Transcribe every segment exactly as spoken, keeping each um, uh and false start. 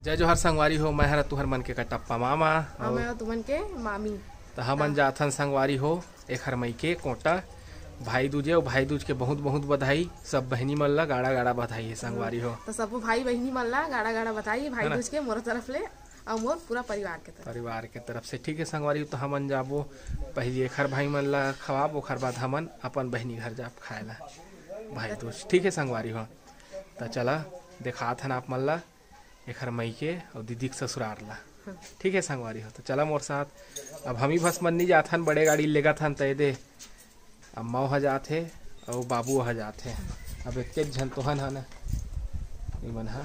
जय जोहार संगवारी हो, मैं हर तुहर मन के कटप्पा मामा। हाँ, अउ मैं हर तुमन के मामी। त हमन हाँ। जाथन संगवारी हो एखर मइके कोंटा। भाई दूज हे, अउ भाई दूज के बहुत बहुत बधाई। सब बहिनी मन ला गाड़ा गाड़ा बधाई हे संगवारी हो। त सबो भाई बहिनी मन ला गाड़ा गाड़ा बधाई भाई है ना? दूज के मोर तरफ ले अउ मोर पूरा परिवार के तरफ। परिवार के तरफ से, ठीक है संगवारी हो। त हमन जाबो पहली एखर भाई मन ला खवाब, ओखर बाद हमन अपन बहिनी घर जाब खाए ला भाई दूज, ठीक है संगवारी हो। त चला देखात हन आप मन ला एखर मइके अउ दीदी के ससुरार ला। हाँ। ठीक है संगवारी हो, त चला मोर साथ। अब हम ही भस मन नहीं जाथन, बड़े गाड़ी लेगत हन, त ए दे अम्मा ओहा जात हे अउ बाबू ओहा जात हे। अब एतके झन तो हन, हन ए मन हा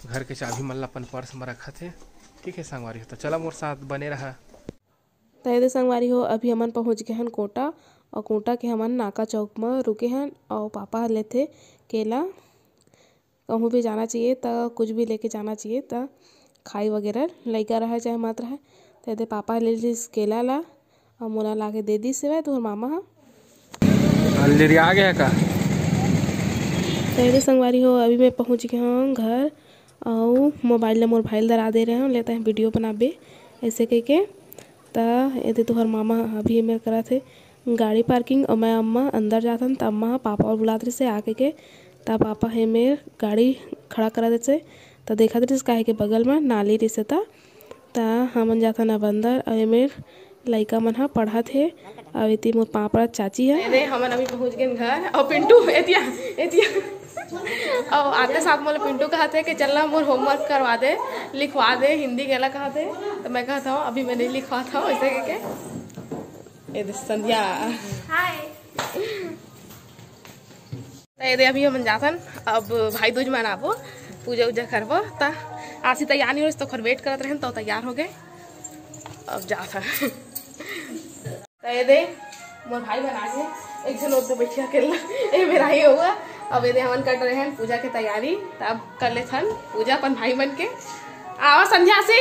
घर के चाबी मन ला अपन पर्स म रखत हे। ठीक है संगवारी हो, त चला मोर साथ बने रहा। त ए दे संगवारी हो, अभी हमन पहुँच गे हन कोंटा, अउ कोंटा के हमन नाका चौक म रुके हन, अउ पापा ह लेथे केला। कहूँ भी जाना चाहिए त कुछ भी लेके जाना चाहिए, त खाई वगैरह लइका रहे चाहे मत रहे। त ए दे पापा ह ले लिस केला ला, अउ मोला ला के दे दिस हवय तुहर मामा ह। लिरिया गया का? त ए दे संगवारी हो, अभी मैं पहुँच गे हूँ घर, अउ मोबाइल ला मोर भाई ल धरा दे रहे हूँ, लेता है वीडियो बनाबे ऐसे कह के। त ए दे तुहर मामा अभी मेर करत हे गाड़ी पार्किंग, अउ मैं अम्मा अंदर जाथन, त अम्मा ह पापा और बुलात रहिसे आके के, त पापा हे मेर गाड़ी खड़ा करा देथे, त देखत रहिस काहे के बगल म नाली रहिसे, त त हमन जाथन अब अंदर, अउ ए मेर लइका मन ह पढ़त हे, अउ एती मोर पापा चाची ह। ए दे, हमन अभी पहुंच गेन घर, अउ पिंटू एतिया, एतिया, अउ आते साथ मोला पिंटू कहत हे कि चल ना मोर होमवर्क करवा दे, लिखवा दे, हिंदी के ला कहत हे, त मैं कहत हूँ अभी मैं नहीं लिखवात हूँ, ऐसे कह के। ए दे संध्या। हाय। त ए दे अभी हमन जाथन, अब भाई दूज मनाबो, पूजा उजा करबो। त आशी तैयार नहीं होइस, त ओकर वेट करत रहन, त तैयार हो गे। अब जाथन। त ए दे मोर भाई मन आ गे, एक झन ओदे बइठिया अकेला, ए मेर आई हुआ। अब ए दे हमन कट रहे हैं पूजा के तैयारी, त अब कर लेथन पूजा अपन भाई मन के। आवा संध्या से।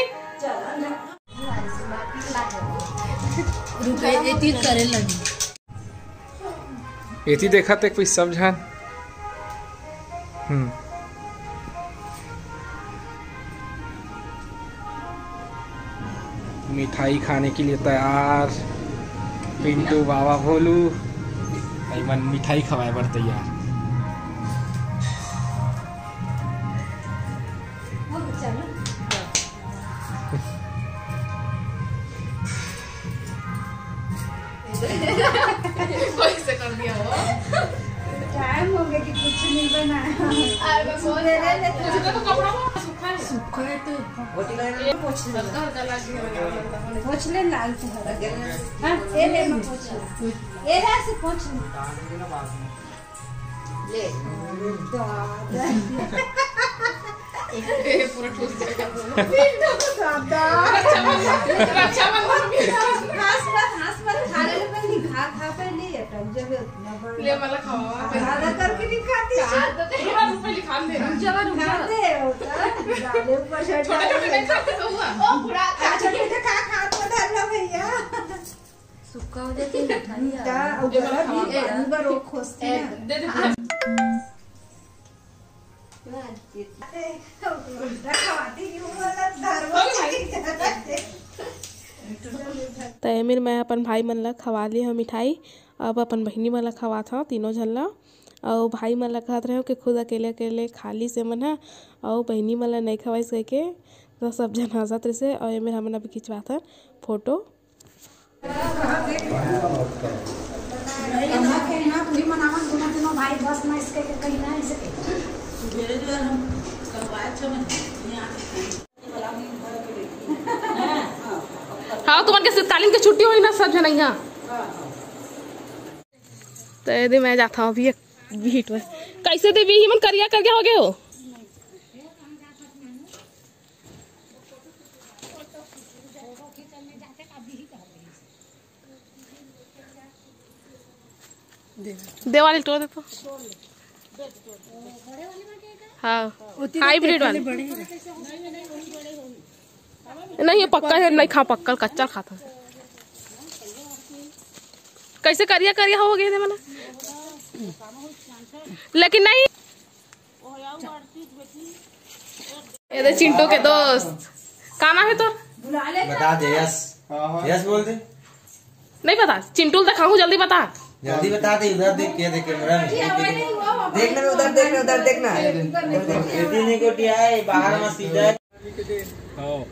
रुके, एती करे लगी। एती देखत हे कोई सब झन। हम्म। मिठाई खाने के लिए तैयार। पिंटू, बाबा, भोलू, भाई मन मिठाई खवाए बर तैयार। कोई से कर दिया वो। टाइम हो गया कि कुछ नहीं बनाया। अरे, बस हो सवेरे ले मुझे तो कपड़ा वो सूखा है। सूखा है तो पोंछ ले। हल्का हल्का लाग गया। पोंछ ले, लाल से हल्का। हाँ, ये ले, मैं पोंछ ले। ये रहा से पोंछ ले। ले। दादा। ए, पूरा ठूस जाएगा। दादा। रक्षाबंधन, रक्षाबंधन भी। हंस मत, हंस मत, खा ले पहले, खा, खा पहले, ये टक जगह उतना बड़ा। ले, मला खावा। ज्यादा करके नहीं खाती। चार तो तेरे बाद पहले खा दे। जब खा दे, होता, डाले ऊपर से छोटे छोटे डाले। नहीं खाते तो हुआ। ओ, पूरा अच्छा, बेटा, खा, खा, तो धर लो भैया। सूखा हो जाथे, मिठाई आ। दा, अउ गला भी ए, पानी बर ओ खोजथे ए, ना। दे दे, दे। रखवाती नहीं हूँ, मतलब, घर में। त एमेर मैं अपन भाई मन ला खवा ले हव मिठाई, अब अपन बहिनी मन ला खवात हव तीनों झन ला। अउ भाई मन ला कहत रहेंव कि खुद अकेले अकेले खा लिस ए मन ह, अउ बहिनी मन ला नइ खवाइस कहिके, त सब झन हंसत रहिसे। अउ एमेर हमन अभी खिंचवात हन फोटो। हाँ, तुमन के शीतकालीन के छुट्टी होही ना, सब झन अइहा। त ए दे मैं जाथव अभी एक बीट में। कैसे देवी ही मन करिया करिया हो गए हो? देवाली टोर दे तो। हाँ, हाइब्रिड वाली। नहीं, ये पक्का है, नहीं खा, पक्का कच्चा खाता। कैसे करिया करिया हो गए थे मना, लेकिन नहीं। ये दे चिंटू के दोस्त, का नाम है तोर? बता दे, यस। हाँ, हाँ। यस बोल दे। नहीं पता, चिंटू ल दिखाऊं, जल्दी बता। जल्दी बता दे, उधर देख के, देख कैमरा में। देख ना, उधर देख ना, उधर देख ना। दीदी ने को दिया है बाहर में सीधा। हाँ।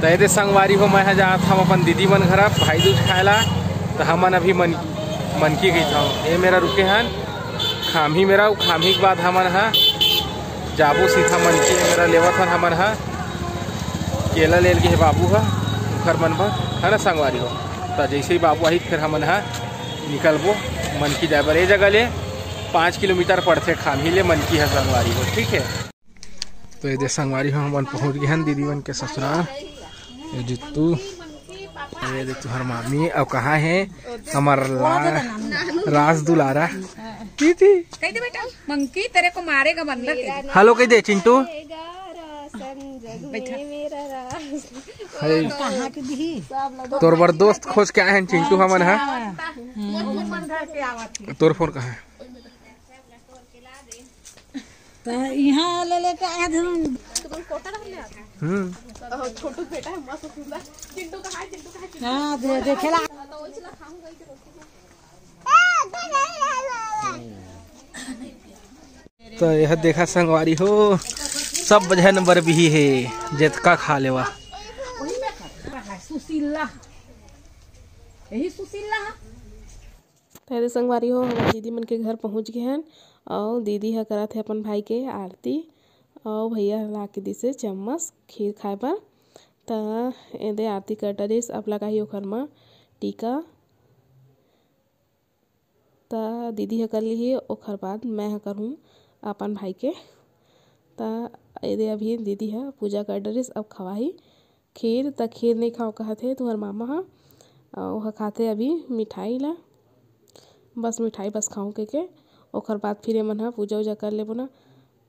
त एदे संगवारी हो, मैं ह जात हव अपन दीदी मन घरा भाई दूज खाए ला। त हमन अभी मन, मनकी गई था, ए मेरा रुके हन खामही मेरा, उ खामही के बाद हमन ह जाबो सीधा मनकी। ए मेरा लेवत हन हमन ह केला लेल के हे बाबू ह, उखर मन बर, है ना संगवारी हो। त जैसे ही बाबू आही, फिर हमन ह निकलबो मनकी जाए बर। ए जगह ले पाँच किलोमीटर पड़थे खामही ले मनकी ह संगवारी हो, ठीक है। तो ये दे संगवारी हो, हमन पहुंच गए हैं दीदी मन के ससुराल। ये जित्तू, ये दे तुहर मामी, और कहाँ है हमार ला-, राज दुलारा। दीदी। कह दे बेटा, मंकी तेरे को मारेगा बंदर के। हेलो कह दे चिंटू। बैठा। है। कहाँ के दी? तोर बर दोस्त खोज के आए हैं चिंटू हमन ह। अच्छा। तोर फोन कहाँ है? त इहाँ ले लेके आए थे हम। हम्म। छोटू बेटा है, मस्त सुंदर। चिंटू कहाँ है, चिंटू कहाँ है, चिंटू? हाँ, दे, देखेला। त यह देखा संगवारी हो, सब झन बर बिही हे, जेतका खा लेवा। सुशीला, यही सुशीला। त एदे संगवारी हो, हमन दीदी मन के घर पहुंच गे हन, अउ दीदी ह करत हे अपन भाई के आरती, अउ भैया ह ला के दिसे चम्मच खीर खाए बर। त एदे आरती कर डरिस, अब लगाही ओखर म टीका। त दीदी ह कर लिही, ओखर बाद मैं ह करहूँ अपन भाई के। त एदे अभी दीदी ह पूजा कर डरिस, अब खवाही खीर। त खीर नइ खाओ कहत हे तुहर मामा ह, अउ ओह खाथे अभी मिठाई ला, बस मिठाई बस खाऊं के, के। ओखर बाद फिर एमन ह पूजा उजा कर लेबो ना,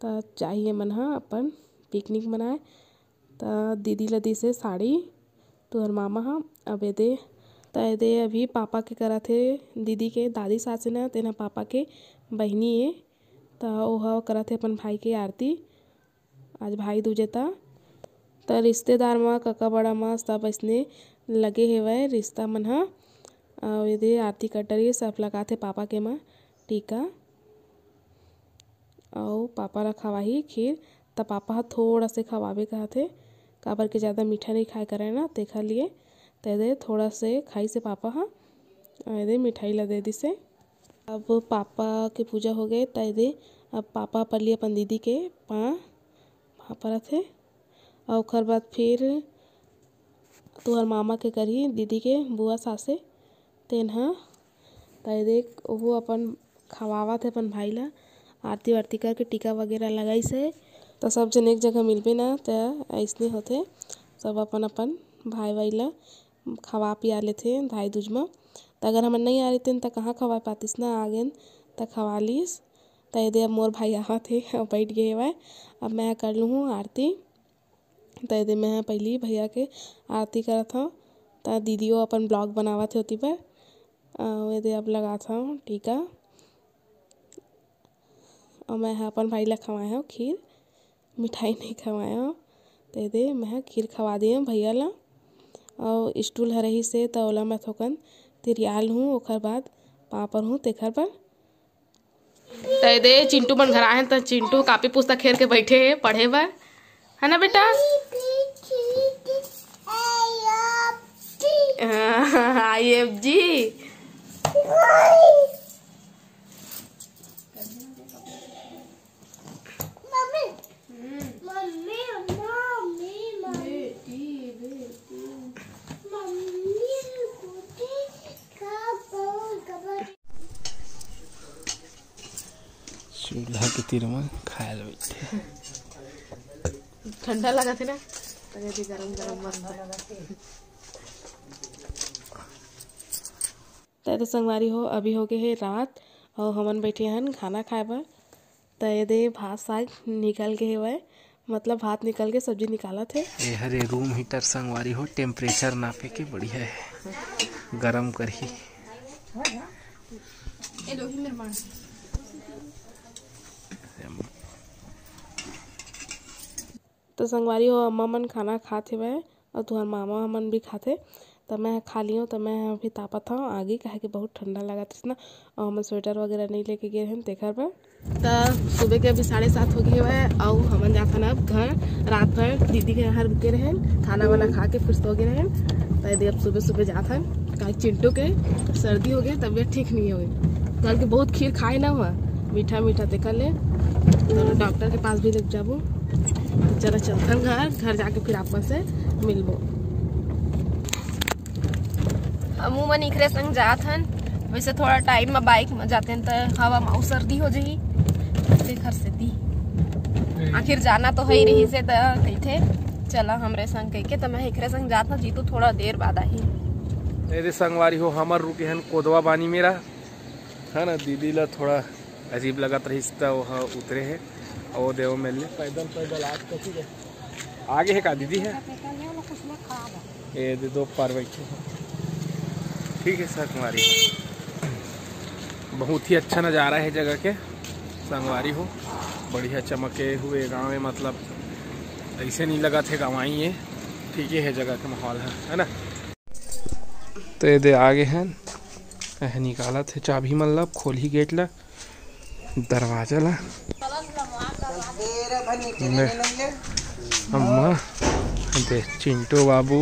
त जाही एमन ह अपन पिकनिक मनाए। त दीदी ला दिसे साड़ी तुहर मामा ह। अब एदे, त एदे अभी पापा के करत हे, दीदी के दादी सास हे ना, तेन ह पापा के बहिनी ए, त ओह करत हे अपन भाई के आरती। आज भाई दूज ए त, त रिश्तेदार म, कका बड़ा म सब अइसने लगे हेवय रिश्ता मन ह। अउ एदे आरती कटरी सब लगाथे पापा के म टीका, अउ पापा ला खवाही खीर। त पापा ह थोड़ा से खवाबे कहत हे, काबर के ज़्यादा मीठा नइ खाए करय ना, तेखर लिए। त एदे थोड़ा से खाइस हे पापा ह, अउ एदे मिठाई ला दे दिस हे। अब पापा के पूजा हो गए, त एदे अब पापा पल्ली अपन दीदी के पाँव, पाँव परत हे। अउ ओखर बाद फिर तुहर मामा के करही, दीदी के बुआ सासे, तेन ह। त एदे ओहू अपन खवावत हे अपन भाई ला, आरती वारती करके टीका वगैरह लगाइस हे। त सब जन एक जगह मिलबे ना, त अइसने होथे, सब अपन अपन भाई वाई ला खवा पिया लेथे भाई दूज म। त अगर हमन नइ आ रहितेन त कहाँ खवा पातिस ना, आ गेन त खवा लिस। त एदे अब मोर भाई आवत हे, अब बइठ गे हेवय, अब मैं कर लूहूँ आरती। त एदे मैं पहिली भैया के आरती करत हव, त दीदियो अपन vlog बनावत हे ओती बर। अउ एदे अब लगात हव टीका, अउ मैं ह अपन भाई ला खवाए हव खीर, मिठाई नइ खवाए हव। त एदे मैं ह खीर खवा दिए हव भैया ला, अउ stool ह रहिस हे त ओला मैं थोकन तिरिया लूहूँ, ओखर बाद पाँव परहूँ तेखर बर। त एदे चिंटू मन घर आए हैं, त चिंटू कापी पुस्तक घेर के बैठे हैं पढ़े बर, है ना बेटा? I F G. Mummy, mummy, mummy, mummy. बेटी, बेटी। मम्मी, गुड्डी, का बोल, कबड्डी। चूल्हा के तीर म खाए ल बैठे। ठंडा लगत हे ना, त ये भी गरम गरम मस्त। त एदे संगवारी हो, अभी हो गे हे रात, अउ हमन बैठे हन खाना खाए बर। त एदे भात साग निकल गे हेवय, मतलब भात निकल के सब्जी निकालत हे। ए हरे room heater संगवारी हो, temperature नापे के बढ़िया हे, गरम करही। ए लोही निर्माण। तो संगवारी हो, अम्मा मन खाना खात हेवय अउ तुहर मामा मन भी खाथे। त मैं ह खा लियो, त मैं ह अभी तापत हव आगी, काहे कि बहुत ठंडा लगत रहिस ना, अउ हमन स्वेटर वगैरह नइ लेके गे रहेन तेखर बर। त सुबह के अभी साढ़े सात हो गए हवय, अउ हमन जात हन अब घर। रात भर दीदी के यहाँ रुके रहेन, खाना वाना खा के फिर सो गए रहेन। त यदि अब सुबह सुबह जात हन, काहे चिंटू के सर्दी हो गए, तबीयत ठीक नहीं हो गई। कल के बहुत खीर खाए ना हुआ, मीठा मीठा, तेकर ले तो डॉक्टर के पास भी लेके जाबो। चला चलथन घर, घर जाके फिर आप मन से मिलबो। हमू मन इखरे संग जात हन। वैसे थोड़ा टाइम में बाइक में जाते हैं तो हवा में अउ सर्दी हो जाही, तेखर सेती। आखिर जाना तो है ही रही से, तो कहिथे चला हमरे संग कहिके, तो मैं इखरे संग जात हूँ। जीतू थोड़ा देर बाद आही। ए दे संगवारी हो, हमर रुके हन कोदवा बानी मेरा, है ना। दीदी ला थोड़ा अजीब लगत रहिस, त वो ह उतरे हे। ओ देव मेले पैदल पैदल आज कथी के आगे है का दीदी है? ए दे दो पार बैठे हैं। ठीक है संगवारी, बहुत ही अच्छा नज़ारा है जगह के संगवारी हो। बढ़िया चमके हुए गाँव है, मतलब ऐसे नहीं लगा थे गाँव आई है। ठीक है जगह का माहौल है, है ना। तो ये दे आगे हैं, एह निकालत हे चाबी मन ला, खोलही गेट ला, दरवाजा ला। ले, अम्मा, दे चिंटू बाबू,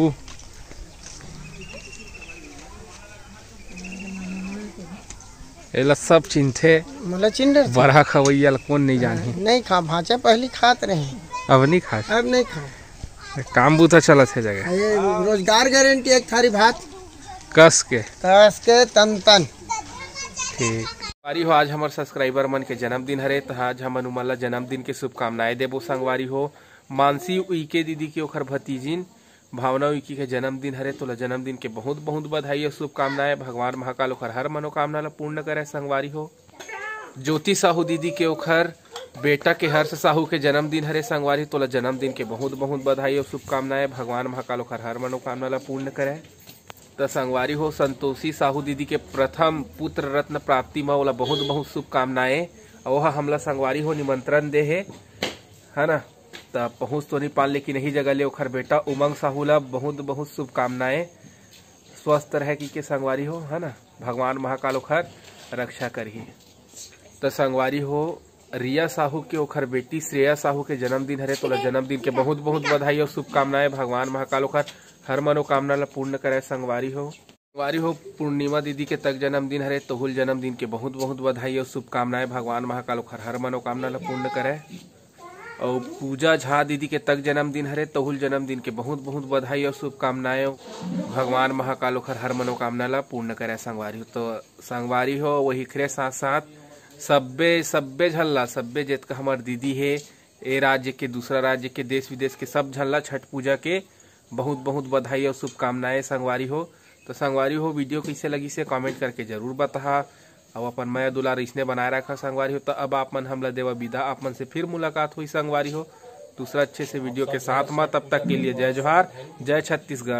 एला सब चिन्हथे। मोला चिन्ह डरथे। बरहा खवैया ला कोन नहीं जानही। नहीं खा, भांचा पहली खात रहे। अब नहीं खा। अब नहीं खा। काम बूता चलत हे जगह। ये रोजगार गारंटी एक थारी भात। कस के। कस के तन तन। ठीक। संगवारी हो, आज हमर सब्सक्राइबर मन के जन्मदिन हरे, त आज हमन उमन ला जन्मदिन के शुभकामनाएं देबो संगवारी हो। मानसी उइके दीदी के ओखर भतीजिन भावना उइके के जन्मदिन हरे, तोला जन्मदिन के बहुत बहुत बधाई अउ शुभकामनाएं। भगवान महाकाल ओखर हर मनोकामना ला पूर्ण करे संगवारी हो। ज्योति साहू दीदी के ओखर बेटा के हर्ष साहू के जन्मदिन हरे संगवारी, तोला जन्मदिन के बहुत बहुत बधाई अउ शुभकामनाएं। भगवान महाकाल ओखर हर मनोकामना ला पूर्ण करे। त संगवारी हो, संतोषी साहू दीदी के प्रथम पुत्र रत्न प्राप्ति म ओला बहुत बहुत शुभकामनाएं। अउ ओहा हमला संगवारी हो निमंत्रण दे हे, है ना। त पहुँच तो नहीं पान, लेकिन यही जगह ले ओखर बेटा उमंग साहू ला बहुत बहुत शुभकामनाएं। स्वस्थ रहे कि के संगवारी हो, है ना, भगवान महाकाल ओखर रक्षा करही। त संगवारी हो, रिया साहू के ओखर बेटी श्रेया साहू के जन्मदिन हरे, तोला जन्मदिन के बहुत बहुत बधाई अउ शुभकामनाएं। भगवान महाकाल ओखर हर मनोकामना ला पूर्ण करे संगवारी हो। संगवारी हो, पूर्णिमा दीदी के तक जन्मदिन हरे, तोहुल जन्मदिन के बहुत बहुत बधाई अउ शुभकामनाएं। भगवान महाकाल ओखर हर मनोकामना ला पूर्ण करे। अउ पूजा झा दीदी के तक जन्मदिन हरे, तोहुल जन्मदिन के बहुत बहुत बधाई अउ शुभकामनाएं। भगवान महाकाल ओखर हर मनोकामना ला पूर्ण करे संगवारी हो। तो संगवारी हो, वही खरे साथ साथ सब्बे सब्बे झन ला, सब्बे जेतका हमर दीदी हे, ए राज्य के, दूसरा राज्य के, देश विदेश के सब झन ला छठ पूजा के बहुत बहुत बधाई अउ शुभकामनाएं संगवारी हो। तो संगवारी हो, वीडियो कैसे लगी से कमेंट करके जरूर बताहा, अउ अपन मया दुलार इसने बनाए रखा संगवारी हो। तो अब आप मन हमला देवा विदा, आप मन से फिर मुलाकात हुई संगवारी हो दूसरा अच्छे से वीडियो के साथ में। तब तक के लिए जय जोहार, जय छत्तीसगढ़।